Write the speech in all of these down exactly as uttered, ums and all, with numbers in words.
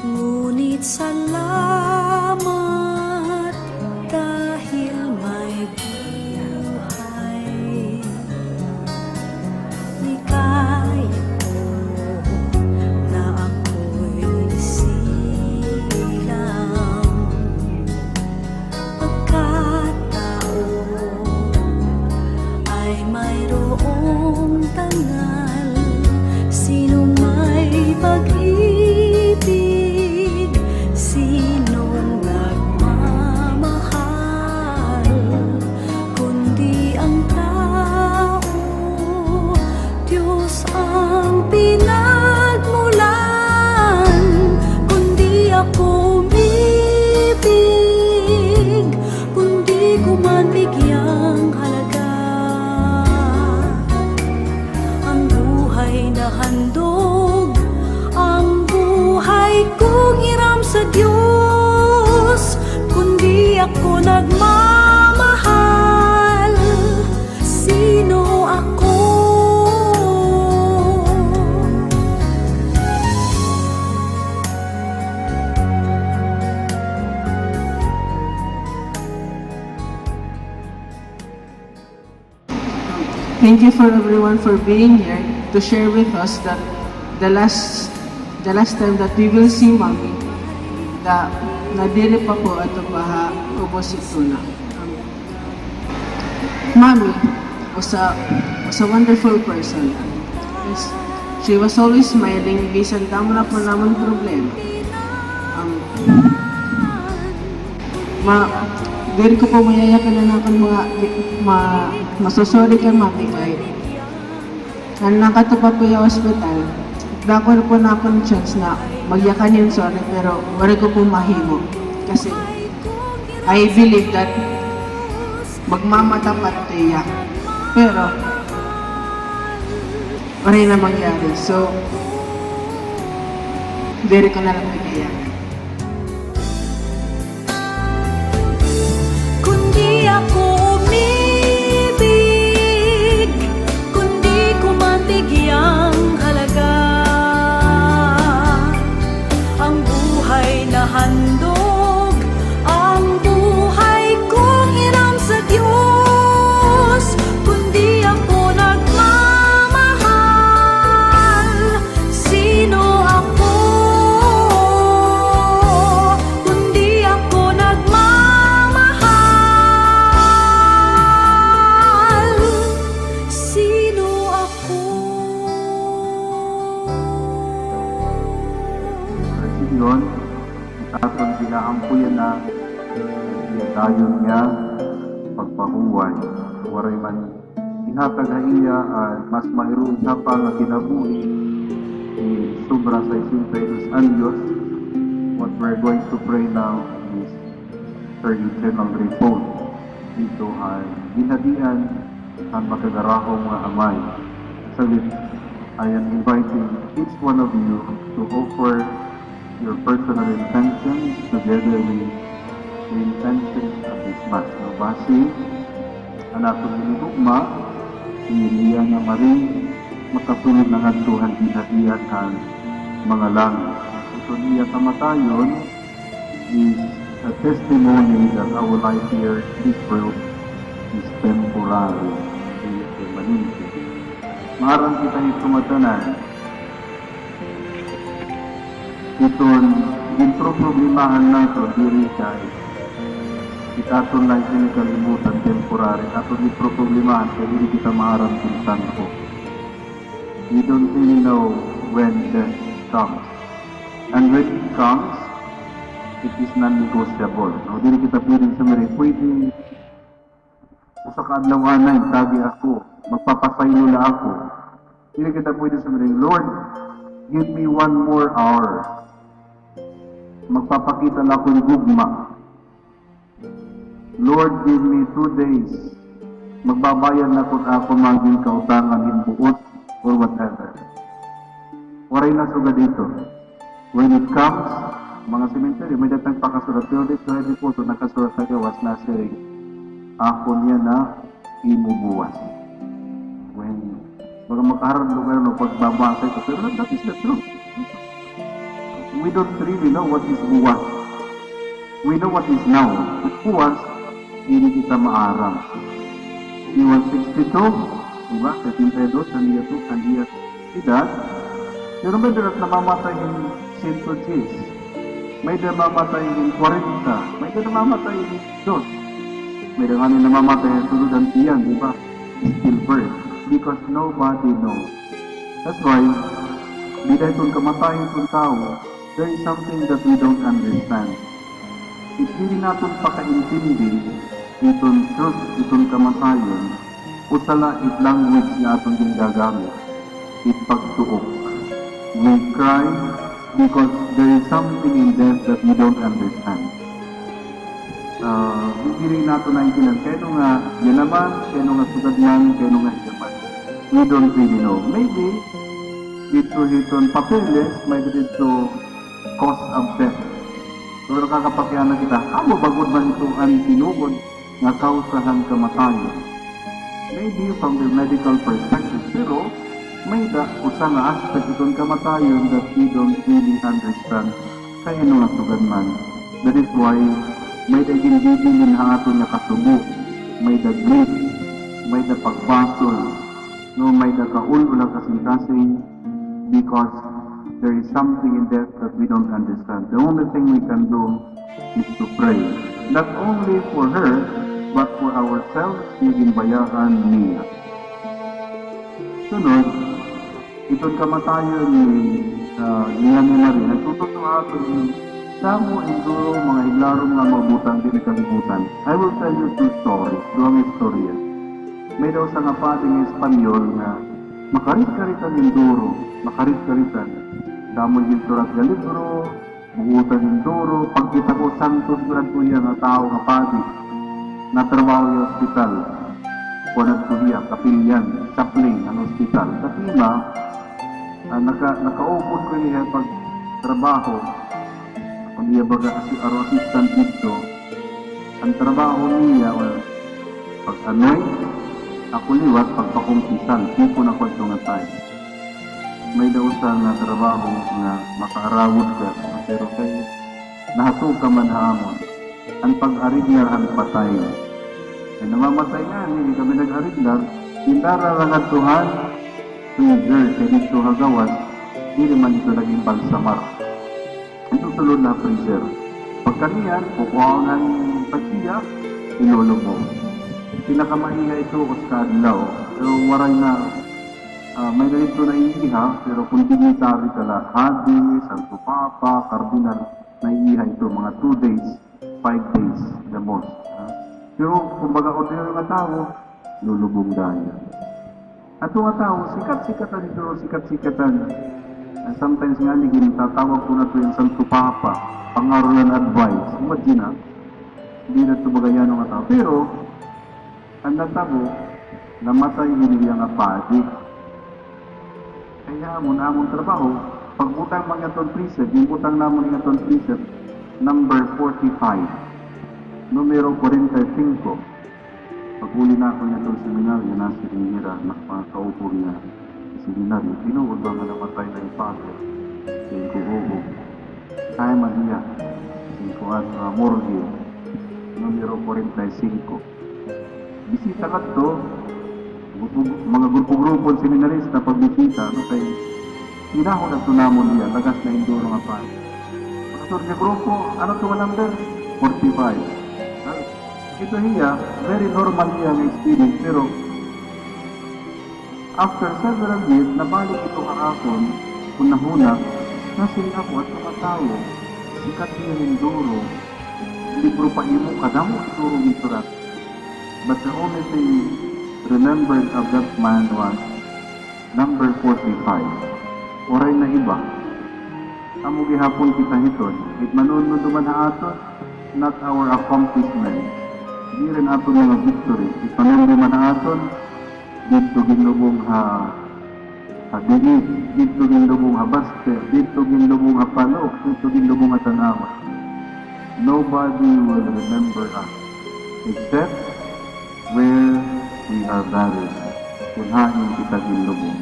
Ngunit salamat dahil may buhay. Ligaya ko na ako'y silang pagkatao ay mayroong tangal. Sino may pag-ibig, sinong nagmamahal, kundi ang tao, Diyos ang pinagmulan. Kundi ako umibig, kundi ko man bigyang halaga. Ang buhay na handog, ang buhay kong hiram sa Diyos. Kundi ako nagmamahal, sino ako? Thank you for everyone for being here to share with us that the last the last time that we will see Mommy, da, nadiri pa po ato pa ha ubos ito na. Mommy was a, was a wonderful person. Yes. She was always smiling, bisan damo na po namon problema. Um, ma, diri ko po mayayakan an akon mga, ma, maso-sorry kan Mommy kay ngan nakato pa po ha ospital. Dako na po an akon chance na magyakan hin sorry, pero waray ko po mahimo. Kasi I believe that magmamatapat hiya. Pero waray na mangyari. So, diri ko na la po mayayakan. Kundi ako umibig, kundi ko man bigyang halaga. Ang buhay na handog, ang buhay kong hiram sa Diyos. Kundi ako nagmamahal, sino ako? Kundi ako nagmamahal, sino ako? Presidyon, it aton ginaampuyan na iya dayon nga pagpahuway. Waray man ihatag ha iya, ah, mas mayroon ha pa nga kinabuhi, eh, sobra sa sesenta y dos anyos. What we're going to pray now is her eternal repose didto ha ginhadian han makagarahom nga Amay. Saglit, I am inviting each one of you to offer your personal intentions together with the intentions of this Mass. Now, basi an aton ginhigugma, hiya nga Maria, makasulod na ngadto han ginhadian han mga langit. Iton iya kamatayon is a testimony that our life here in this world is temporary, is permanente. Maaram kita hito ngatanan, iton ginproproblemahan naton diri kay it aton life ini kalibutan, temporary. Aton ginproproblemahan kay diri kita maaram kon san-o. We don't really know when death comes. And when it comes, it is non-negotiable. No, diri kita pwede sumiri, pwede usa ka adlaw anay, tagi ako, magpapasaylo la ako. Dili kita pwede sumiri, "Lord, give me one more hour. Magpapakita la ako hin gugma. Lord, give me two days. Magbabayad na ako ha akon mga ginkautangan hin buot," or whatever. Waray na sugad hito. When it comes, mga sementeryo, may-ada nagpakasurat. Pero didto ha Diposo, nakasurat ha gawas nasiring, "Akon yana, imo buwas." When, baga makaharap lugar, no, pagbabasa ito. Pero that is the truth. We don't really know what is buwas. We know what is now. But buwas, diri kita maaram. He was sixty-two, di ba? Setenta y dos an iya tu-, an iya edad. Pero may-ada namamatay hin sento diyes. May-ada namamatay hin kwarenta. May-ada namamatay hin dos. May-ada ngani namamatay hin sulod an tiyan, di ba? Stillbirth. Because nobody knows. That's why, dida hiton kamatayon hiton tawo, there is something that we don't understand. If diri naton pakaintindi iton truth, iton kamatayon, usa la it language nga aton gingagamit, it pagtuok. We cry because there is something in death that we don't understand. Ah, diri naton naintindihan. Kay ano nga yana man, kay ano nga sugad man, kay ano nga hiya man. We don't really know. Maybe, didto hiton papeles, may-ada didto cause of death. Pero nakakapakiana kita, amo ba gud man ito an tinuod nga kawsa han kamatayon? Maybe from the medical perspective, pero may-ada usa nga aspect iton kamatayon that we don't really understand. Kay ano nga sugad man. That is why may-ada ginbibilin ha aton nga kasubo, may-ada greed, may-ada pagbasol, no, may-ada kaul-ol ha kasingkasing, because there is something in death that we don't understand. The only thing we can do is to pray, not only for her, but for ourselves, nga ginbayaan niya. Sunod, iton kamatayon ni, ah, niya ni Maria, nagtututo ha aton hin damo hin duro mga higlarom nga mga butang diri kalibutan. I will tell you two stories, duha nga istorya. May-ada usa nga padi nga Espanyol nga makarit-karitan hin duro, makarit-karitan. Damo hin surat nga libro, buotan hin duro, pagkita ko santos gud adto hiya nga tawo nga padi. Natrabaho hiya ospital. Kuan adto hiya, kapilyan, sapling an ospital. Katima, ah, naka-, nakaupod ko niya pagtrabaho. Kon iya baga asi-, aro assistant didto. An trabaho niya, well, pag-anoint, ako liwat, pagpakumpisal, tipon ako adto nga time. May-ada usa nga trabaho nga makaarawod ka, pero kay nahato ka man ha amon. An pag-ariglar han patay. Kay namamatay ngani, diri kami nag-ariglar, gindara la ngadto han freezer, kay didto ha gawas, diri man ito nag-imbalsamar. Ito sulod na freezer. Pagkaniyan, kukuhaon an tag-iya, ilulubong. Pinakamaiha ito, usa ka adlaw. Pero waray na, ah, may-ada didto naiiha, pero kon dignitary ka la, Hadi, Santo Papa, Kardinal, naiiha ito, mga two days, five days, the most. Ah. Pero, kumbaga, ordinaryo nga tawo, lulubong dayon. Ato nga tawo, sikat-sikatan ito, sikat-sikatan. Ah, sometimes ngani, gintatawag ko na ito nga Santo Papa, pangarolan advice. Imagine, ah, diri na ito magayano nga tawo. Pero, an natabo, namatay ini iya nga padi. Kay amon, amon trabaho, pagbutang man ngadton freezer, ginbutang namon ngadton freezer, number forty-five, numero kwarenta y singko. Pag-uli nako ngadto ha seminaryo, nasiring hira, mga kaupo niya ha seminaryo, "Tinuod ba nga namatay na hi Father?" Siring ko, "Oo." "Kay amo hiya?" Siring ko, "At, ah, morgue, numero kwarenta y singko." Bisita ngadto, grupo, mga grupo-grupo hin seminarista pagbisita, ano, kay Hinahon adto namon hiya, lagas na hin duro nga padi. Pagkasulod niya grupo, ano ito nga number? Forty-five. Ha? Ito hiya, very normal hiya nga experience, pero after several years, nabalik ito ha akon, kon nahunat, nasiring ako, adto nga tawo, sikat hiya hin duro, libro pa imo, kadamo hin duro gisurat. But the only thing remembered of that man was number forty-five, waray na iba. Amo gihapon kita hiton, it manunod man ha aton, not our accomplishments. Diri an aton mga victory. It manunod man ha aton, didto ginlubong ha, ha diin, didto ginlubong ha baste, didto ginlubong ha palok, didto ginlubong ha tan-awa. Nobody will remember us except where we are buried, kon hain kita ginlubong.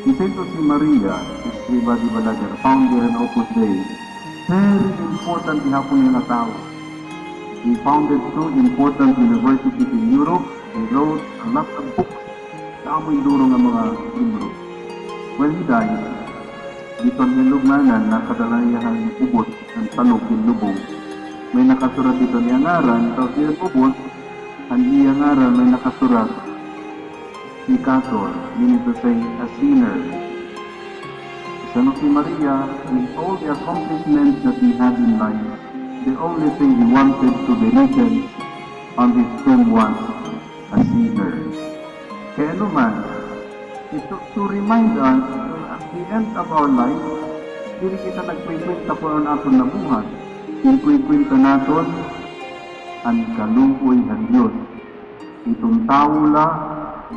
Si Saint Jose Maria, Escrivá de Balaguer, founder and Opus Dei, Very important gihapon nga tawo. He founded two important universities in Europe. He wrote a lot of books. Damo hin duro nga mga libro. When he died, didto han iya lubnganan, nakadala hiya han ubos, han salog hin lubong. May nakasurat didto han iya ngaran, tapos didto han ubos, han iya ngaran, may nakasurat, peccator, meaning to say, a sinner. San Jose Maria, with all the accomplishments that he had in life, the only thing he wanted to be written on his tomb was a sinner. Kay ano man, ito, to remind us, uh, at the end of our life, dili kita nagkukwenta kon ano an aton nabuhat. Ginkukwenta naton an kaluoy han Dios. Iton tawo la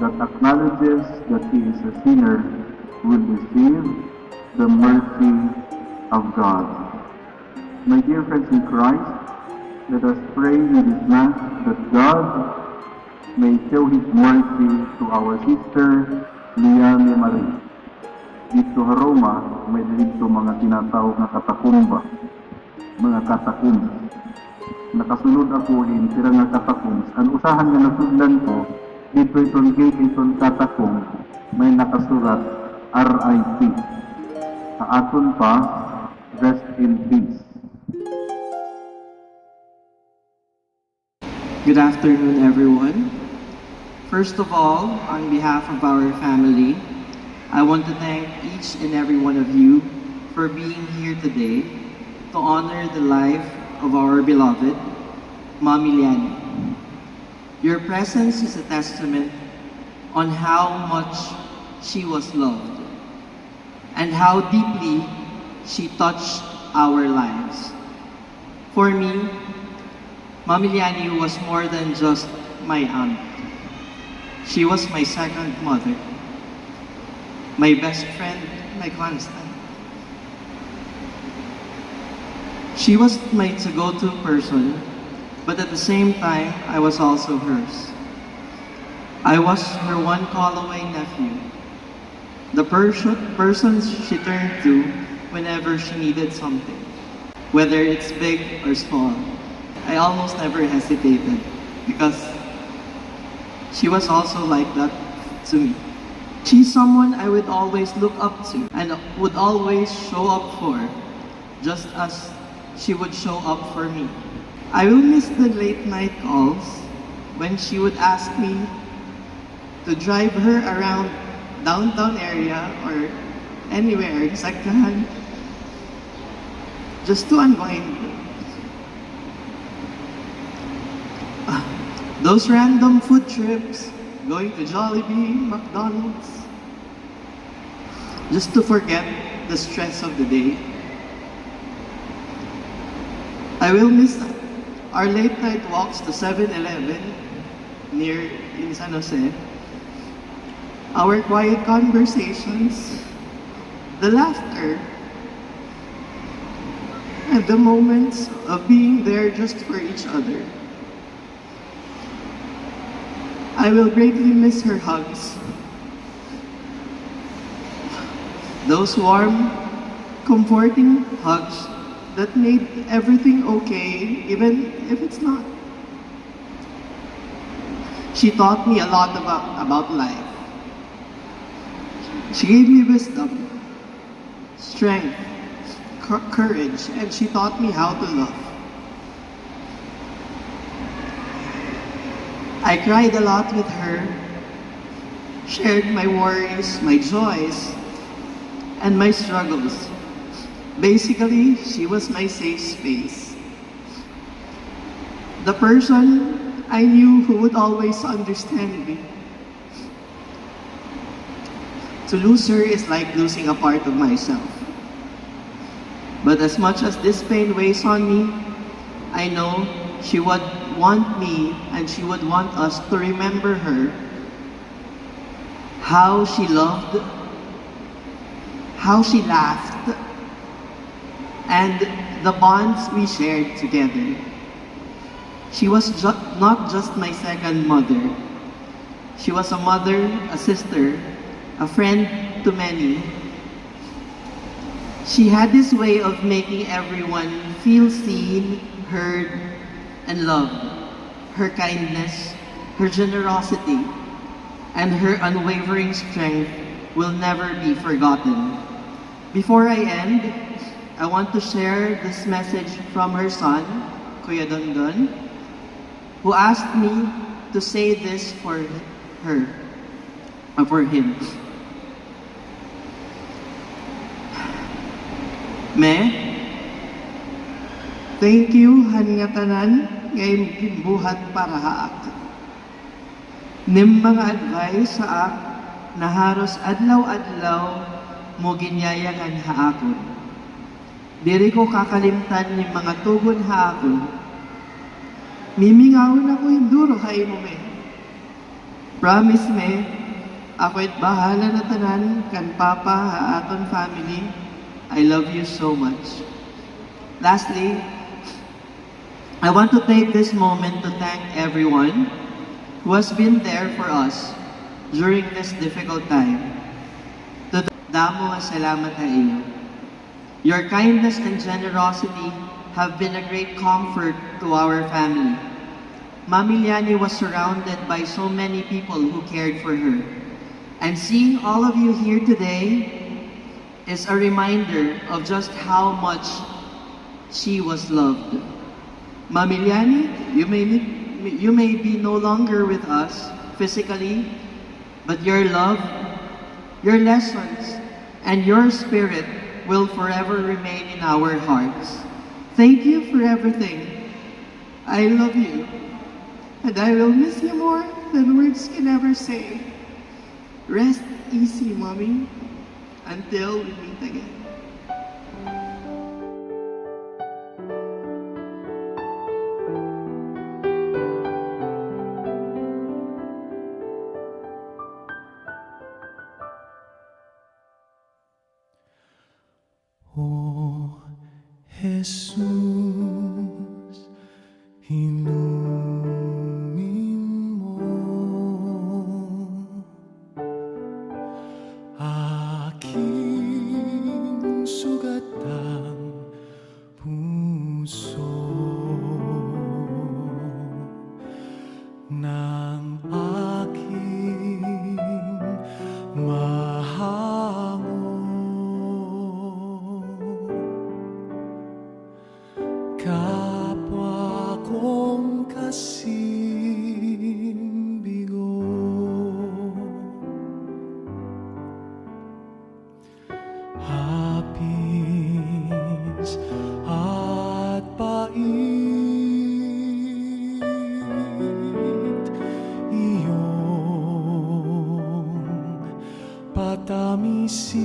that acknowledges that he is a sinner will receive the mercy of God. My dear friends in Christ, let us pray in this Mass that God may show His mercy to our sister Liane Marie. Didto ha Roma, may didto mga tinatawag nga katakumba, mga catacombs. Nakasulod ako hin pira nga catacombs. An usahan nga nasudlan ko, didto iton gate iton catacomb, may nakasurat R I P. Ha aton pa, rest in peace. Good afternoon, everyone. First of all, on behalf of our family, I want to thank each and every one of you for being here today to honor the life of our beloved Mommy Liane. Your presence is a testament on how much she was loved and how deeply she touched our lives. For me, Mommy Liane was more than just my aunt. She was my second mother, my best friend, my constant. She was my to-go-to person, but at the same time, I was also hers. I was her one call away nephew, the perso-, person she turned to whenever she needed something, whether it's big or small. I almost never hesitated because she was also like that to me. She's someone I would always look up to and would always show up for, just as she would show up for me. I will miss the late night calls when she would ask me to drive her around downtown area or anywhere in Sagkahan just to unwind. Ah, those random food trips, going to Jollibee, McDonald's, just to forget the stress of the day. I will miss our late night walks to Seven Eleven near in San Jose, our quiet conversations, the laughter, and the moments of being there just for each other. I will greatly miss her hugs. Those warm, comforting hugs that made everything okay, even if it's not. She taught me a lot about, about life. She gave me wisdom, strength, cou-, courage, and she taught me how to love. I cried a lot with her, shared my worries, my joys, and my struggles. Basically, she was my safe space. The person I knew who would always understand me. To lose her is like losing a part of myself. But as much as this pain weighs on me, I know she would want me and she would want us to remember her, how she loved, how she laughed, and the bonds we shared together. She was ju-, not just my second mother. She was a mother, a sister, a friend to many. She had this way of making everyone feel seen, heard, and loved. Her kindness, her generosity, and her unwavering strength will never be forgotten. Before I end, I want to share this message from her son, Kuya Dondon, who asked me to say this for her, uh, for him. Me, thank you han ngatanan nga im ginbuhat para ha akon. Nim mga advice ha ak, naharos adlaw-adlaw mo ginyayakan ha akon. Diri ko kakalimtan nim mga tugon ha akon. Mimingawon ako hin duro ha imo, me. Promise, me, ako it bahala na tanan kan papa ha aton family. I love you so much. Lastly, I want to take this moment to thank everyone who has been there for us during this difficult time. Damo nga salamat ha iyo. Your kindness and generosity have been a great comfort to our family. Mami Liani was surrounded by so many people who cared for her. And seeing all of you here today is a reminder of just how much she was loved. Mami Liani, you may, you may be no longer with us physically, but your love, your lessons, and your spirit will forever remain in our hearts. Thank you for everything. I love you, and I will miss you more than words can ever say. Rest easy, Mommy, until we meet again. O Jesus, inumin mo aking sugatang puso, nang aking mahango, kapwa kong kasimbigo. Hapis at pait, iyong patamisin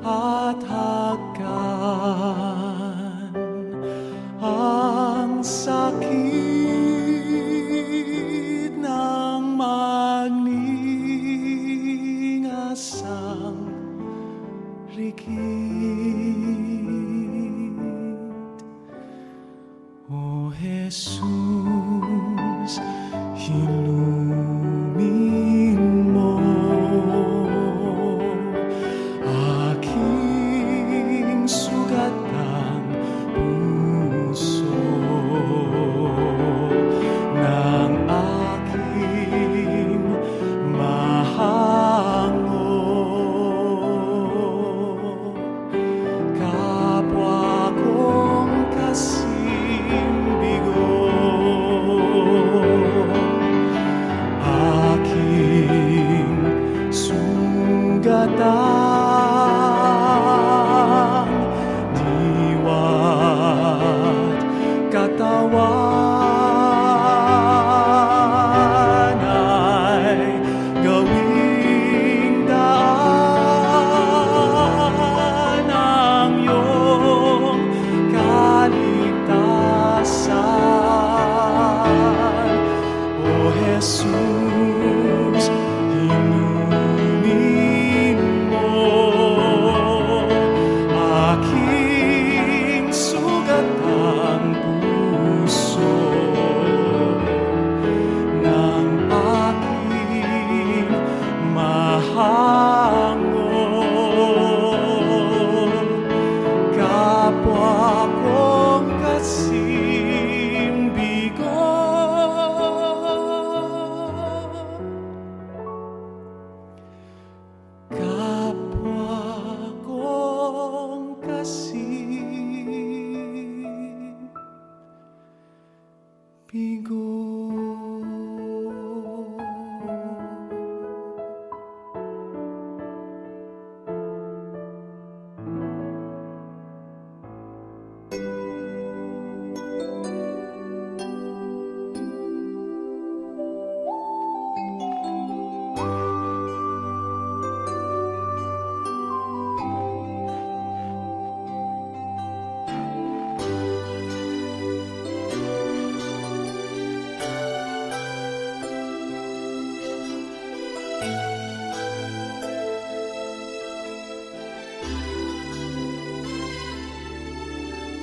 at hagkan ang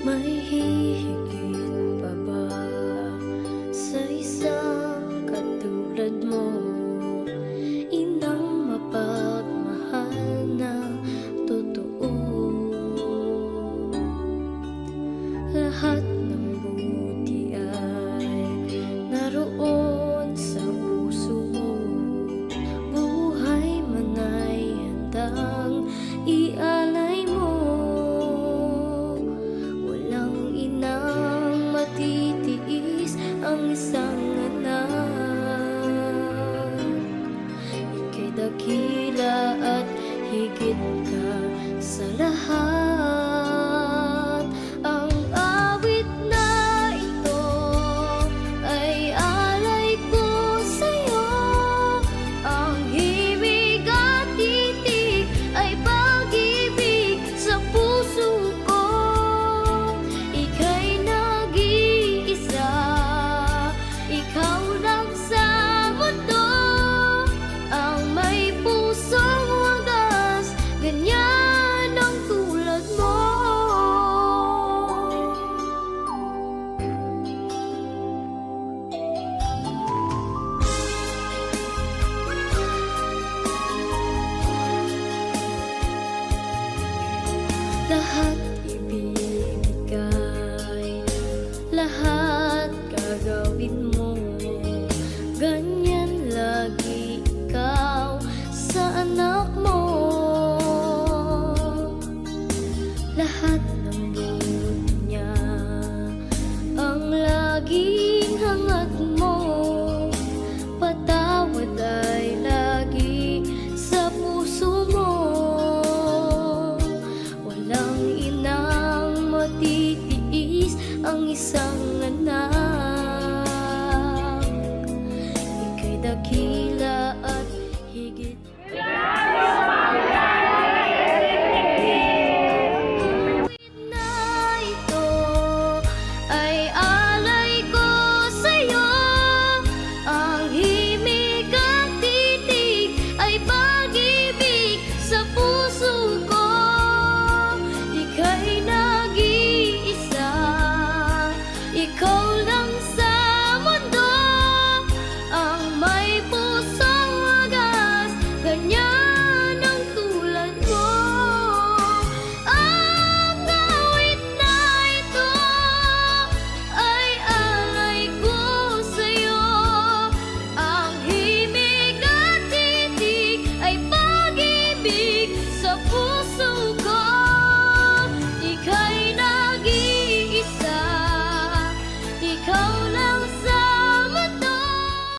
May hihigit pa ba sa isang katulad mo? Inang mapagmahal na totoo. Lahat ng buti ay naroon sa puso mo. Buhay man ay handang ialay mo. Walang inang matitiis ang isang anak. Ika'y dakila at higit ka sa lahat. Ang awit na ito ay alay ko sa'yo. Ang himig at titig ay pag-ibig sa puso ko. Ika'y nag-iisa, ikaw lang sa mundo ang may pusong wagas, ganyan ang tulad mo. Lahat ibibigay, lahat gagawin mo. Ganyan lagi ikaw sa anak mo. Lahat ng buot niya ang laging hangad mo. Patawad ay lagi sa puso mo. Walang inang matitiis ang isang